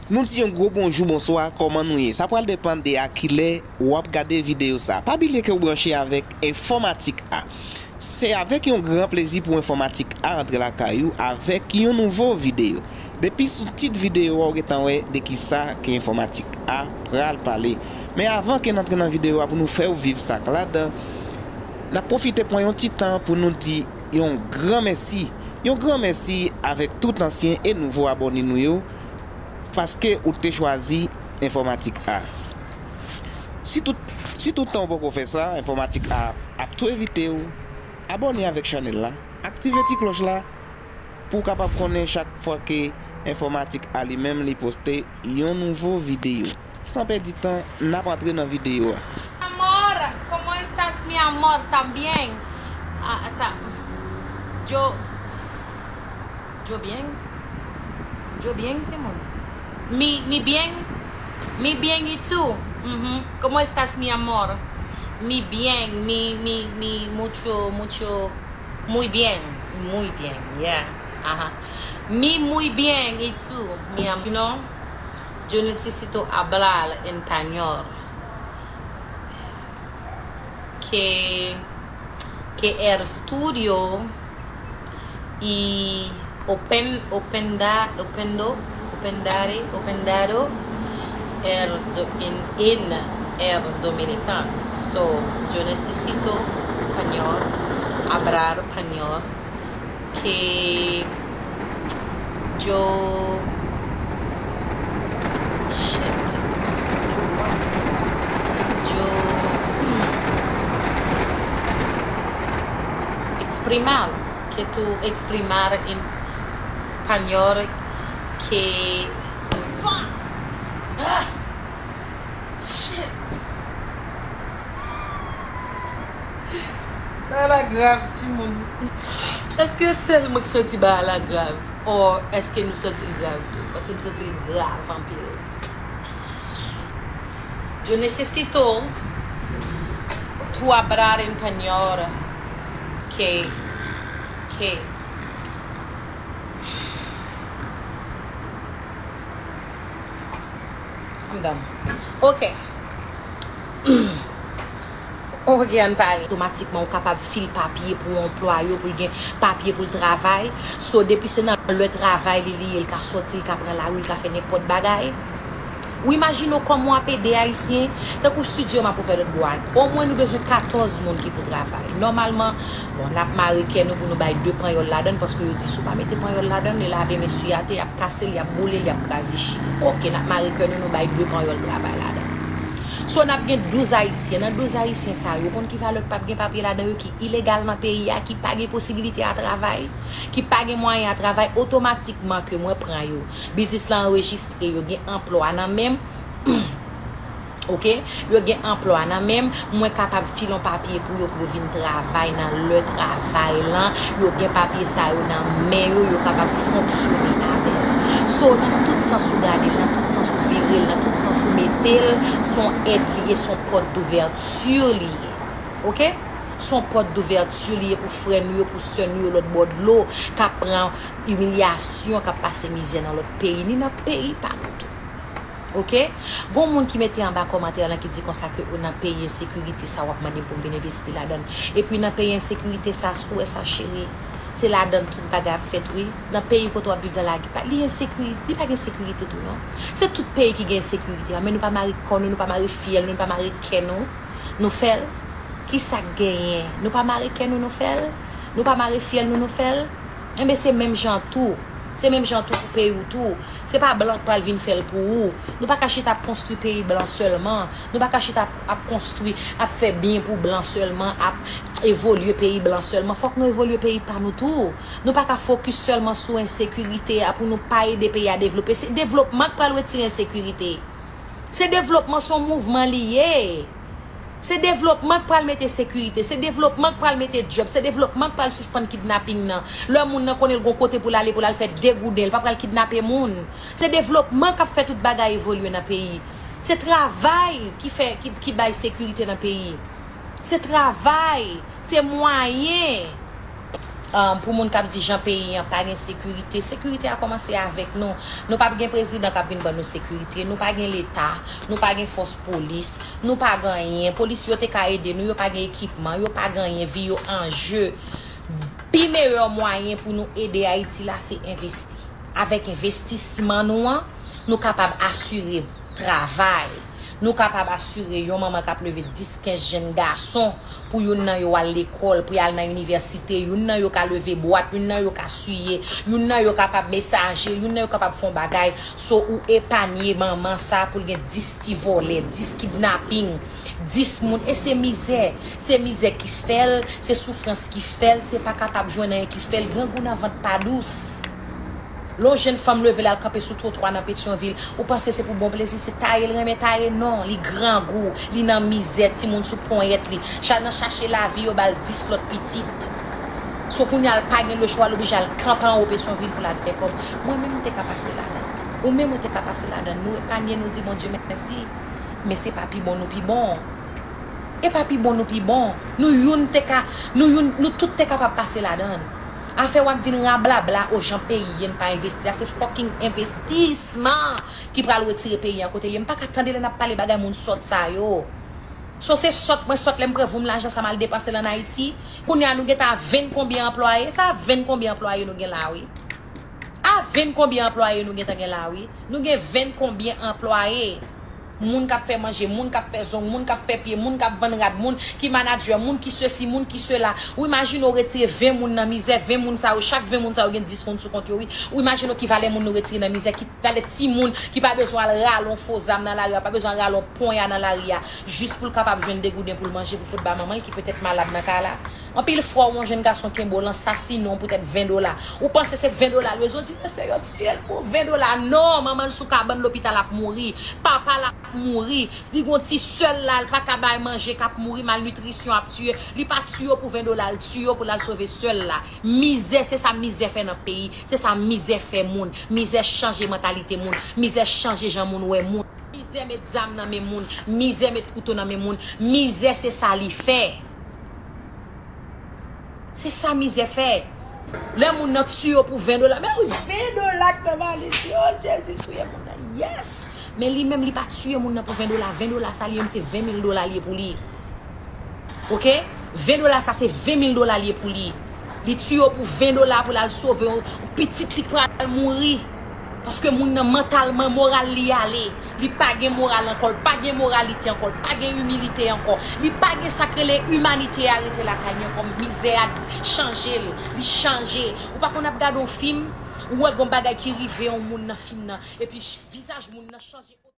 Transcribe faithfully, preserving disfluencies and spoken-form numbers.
Nou di yon gwo bonjou, bonswa, kòman nou ye? Sa pral depann de a kilè w ap gade videyo sa. Pa bliye ke w branche avèk Enfòmatik A. Se avèk yon gran plezi pou Enfòmatik A antre lakay ou avèk yon nouvo videyo. Depi sou tit videyo a, w gentan wè de kisa ke Enfòmatik A pral pale. Men avan ke n antre nan videyo a pou nou fè w viv sa k ladan, n ap pwofite pran yon ti tan pou nou di yon gran mèsi. Yon gran mèsi avèk tout ansyen e nouvo abòne nou yo, paske ou te chwazi Enfòmatik A. Si tout, si tout tan ou poko fè sa, Enfòmatik A ap tou envite w abòne avèk chanèl la, aktive ti klòch la pou w kapab konnen chak fwa ke Enfòmatik A li menm li poste yon nouvo videyo. San pèdi tan, n ap antre nan videyo a. Amor, ¿cómo estás, mi amor? También. Ah, ta, yo, yo bien. Yo bien, timoun. Mi, mi bien. Mi bien, ¿y tú? Mhm. ¿Cómo estás, mi amor? Mi bien, mi, mi, mi, mucho, mucho, muy bien, muy bien, yeah. Ajá. Mi muy bien, ¿y tú, mi amor? No, yo necesito hablar en español. Que, que el estudio y open, openda, opendo, opendare, opendaro, el do-, en, en el dominicano. So, yo necesito español, hablar español, que yo, shit, yo, exprimar, que tú exprimar en español, que, fuck, ah, shit. Bagay la grav, timoun. Èske sèl mwen ki santi bagay la grav? Or, èske nou santi l grav tou? Paske m santi l grav anpil. Yo necesito tú hablar en español. Que, que. I'm done. Ok. Ok, ann pale. Otomatikman, ou kapab fil papye pou yon anplwaye, pou l gen papye pou l travay. So, depi se nan lè travay li, li ye, l ka sòti, l ka pran lari, l ka fè nenpòt bagay. Ou imajine w kòman w ap ede Ayisyen, tankou estidyo m ap ouvè lòt bò a. Omwen nou bezwen katòz moun ki pou travay. Nòmalman, bon, n ap mare kè nou pou nou bay de panyòl ladan l, paske yo di si w pa mete panyòl ladan l, li lave men sou atè, y ap kase l, y ap boule l, y ap kraze chili. Ok, n ap mare kè nou, nou bay de panyòl travay ladan l. So, n ap gen douz Ayisyen. Nan douz Ayisyen sa yo, ou konn ki valè k p ap gen papye ladan yo ki ilegal nan peyi a, ki pa gen posibilite a travay, ki pa gen mwayen a travay, otomatikman ke mwen pran yo. Biznis la anrejistre, yo gen anplwa nan men m. Ok? Yo gen anplwa nan men m, mwen kapab file yon papye pou yo, pou yo vin travay nan lè travay lan. Yo gen papye sa yo nan men yo, yo kapab fonksyone avè l. So, nan tout sans ou gade l, nan tout sans ou vire l, nan tout sans ou mete l, se yon èd li ye, se yon pòt douvèti li ye. Ok? Se yon pòt douvèti li ye pou frè nou yo, pou sè nou yo lòt bò dlo, k ap pran imilyasyon, k ap pase mizè nan lòt peyi, ni nan peyi pa nou tou. Ok? Gon moun ki mete anba kòmantè lan ki di konsa ke nan peyi ensekirite sa w ap mande m pou m vin envesti ladan l. Epi nan peyi ensekirite sa, si w wè sa cheri, se ladan l tout bagay ap fèt wi. Nan peyi kote w ap viv nan lagi pa, li ensekirite, li pa gen sekirite tou non. Se tout peyi ki gen ensekirite, men nou pa mare kò nou, nou pa mare fyèl nou, nou pa mare kè nou, nou fè l. Kisa k genyen? Nou pa mare kè nou, nou fè l? Nou pa mare fyèl nou, nou fè l? Enben, se menm jan tou. Se menm jan tou pou peyi w tou. Se pa blan k pral vin fè l pou ou. Nou pa ka chita ap konstwi peyi blan sèlman. Nou pa ka chita ap, ap konstwi, ap fè byen pou blan sèlman, ap evolye peyi blan sèlman. Fòk nou evolye peyi pa nou tou. Nou pa ka fokis sèlman sou ensekirite a pou nou pa ede peyi a devlope. Se devlopman k pral retire ensekirite. Se devlopman, se yon mouvman li ye. Se devlopman k pral mete sekirite, se devlopman k pral mete djòb, se devlopman k pral sispann kidnaping nan. Lè moun nan konnen l gon kote pou l ale, pou l al fè degouden, l pa pral kidnape moun. Se devlopman k ap fè tout bagay evolye nan peyi. Se travay ki fè, ki, ki bay sekirite nan peyi. Se travay, se mwayen. Um, pou moun k ap di jan peyi an pa gen sekirite, sekirite a kòmanse avèk nou. Nou p ap gen prezidan k ap vin ban nou sekirite. Nou pa gen leta, nou pa gen fòs polis, nou pa gen anyen. Polis yo te ka ede nou, yo pa gen ekipman, yo pa gen anyen, vi yo an je. Pi meyè mwayen pou nou ede Ayiti la, se envesti. Avèk envestisman nou an, nou kapab asire travay. Nou kapab asire yon manman k ap leve dis, kenz jenn gason pou youn nan yo al lekòl, pou y al nan inivèsite, youn nan yo ka leve bwat, youn nan yo ka siye, youn nan yo kapab mesaje, youn nan yo kapab fè yon bagay. So, ou epanye manman sa pou l gen dis ti vòlè, dis kidnaping, dis moun. E se mizè. Se mizè ki fè l, se soufrans ki fè l, se pa kapab jwenn anyen ki fè l. Grangou nan vant pa dous. Lè yon jenn fanm leve l al kanpe sou twotwa nan Petyonvil, ou panse se pou bon plezi, se taye l renmen taye? Non, li grangou, li nan mizè, timoun sou ponyèt li. Cha nan chache lavi, yo ba l dis lòt pitit. So kounye a l pa gen lechwa, l oblije al kanpe anwo Petyonvil pou l al fè kòb. Mwen menm m te ka pase ladan. Ou menm ou te ka pase ladan. Nou epanye, nou di Bondye mèsi. Men se pa pi bon nou pi bon. E pa pi bon nou pi bon. Nou youn te ka, nou youn, nou tout te kapab pase ladan. Afè w ap vin rablabla o jan peyi ye n pa envesti a, se fucking envestisman ki pral retire peyi an kote l ye. M pa ka tande lè n ap pale bagay moun sòt sa yo. So se sòt mwen sòt lè m pran voum lajan sa m al depanse l ann Ayiti. Kounye a nou gentan a venn konbyen anplwaye? Sa a venn konbyen anplwaye nou gen la wi. A venn konbyen anplwaye nou gentan gen la wi. Nou gen venn konbyen anplwaye. Moun k ap fè manje, moun k ap fè zong, moun k ap fè pye, moun k ap vann rad, moun ki manadjè, moun ki sesi, moun ki sela. Ou imajine w retire ven moun nan mizè, ven moun sa yo, chak ven moun sa yo gen dis moun sou kont yo wi. Ou imajine w ki valè moun nou retire nan mizè, ki valè timoun ki pa bezwen al rale yon fo zam nan lari a, pa bezwen al rale yon ponya nan lari a, jis pou l kapab jwenn de gouden pou l manje, pou pot ba manman l ki petèt malad nan kay la. Anpil fwa w yon jenn gason kenbe w, l ansasinen w poutèt ven dola. Ou panse se ven dola l bezwen? Di mesye yo tiye l pou ven dola. Non, manman l sou kabann lopital ap mouri. Papa l ap mouri. Li gon ti sè l la, l pa ka bay manje, k ap mouri, malnitrisyon ap tiye. Li pa tiye w pou ven dola, l tiye w pou l al sove sè l la. Mizè, se sa mizè fè nan peyi. Se sa mizè fè moun. Mizè chanje mantalite moun. Mizè chanje jan moun wè moun. Mizè met zam nan men moun. Mizè met kouto nan men moun. Mizè se sa li fè. Se sa mizè fè. Lè moun nan tiye w pou ven dola. Men wi, ven dola k nan valiz li. O Jezi, touye moun nan. Yes! Men li menm, li pa tiye moun nan pou ven dola. Ven dola sa li menm, se ven mil dola li ye pou li. Oke? Ven dola sa, se ven mil dola li ye pou li. Li tiye w pou ven dola pou l al sove yon pitit li k pral mouri. Paske moun nan mantalman, moral li ale. Li pa gen moral ankò, l pa gen moralite ankò, l pa gen imilite ankò. Li pa gen sa k rele imanite a rete lakay li ankò. Mizè a chanje l, li chanje. Ou pa konn ap gade yon fim, ou wè gon bagay ki rive yon moun nan fim nan, epi vizaj moun nan chanje.